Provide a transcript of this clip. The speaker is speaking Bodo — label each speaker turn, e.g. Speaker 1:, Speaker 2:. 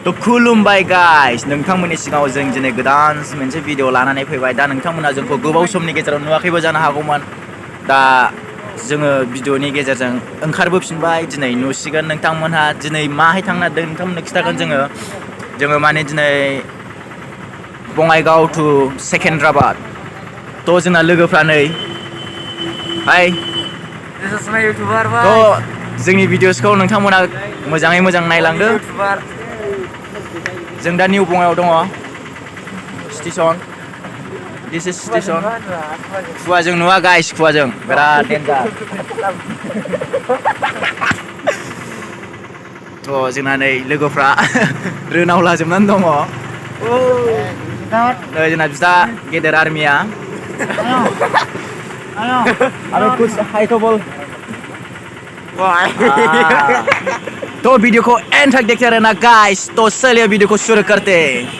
Speaker 1: तो खुलुमबाय गाइस नोंथांमोननि सिगाङाव जों दिनै गोदान मोनसे भिडिअ लानानै फैबाय दा नोंथांमोना जोंखौ गोबाव समनि गेजेराव नुवाखैबो जानो हागौमोन दा जोङो भिडिअनि गेजेरजों ओंखारबोफिनबाय दिनै नुसिगोन नोंथांमोनहा दिनै माहाय थांनो नागिरदों नोंथांमोननो खिथागोन जोङो माने दिनै बङाइगाव टु सेकेन्द्राबाद थ' जोंना लोगोफ्रा नै हाय थ' जोंनि भिडिअसखौ नोंथांमोना मोजाङै मोजां नायलांदो जों दा निउ बङाइआव दङ स्टेसन दिस इज स्टेसन खुवाजों नुवा गाइस खुवाजों बिराद डेन्जार थ' जोंना नै लोगोफ्रा रोनाव लाजोबनानै दङ नै जोंना बिदा गेदेर आर्मिया अरे कुछ हाई तो बोल तो वीडियो को एंड तक देखते रहना गाइस तो चलिए वीडियो को शुरू करते हैं।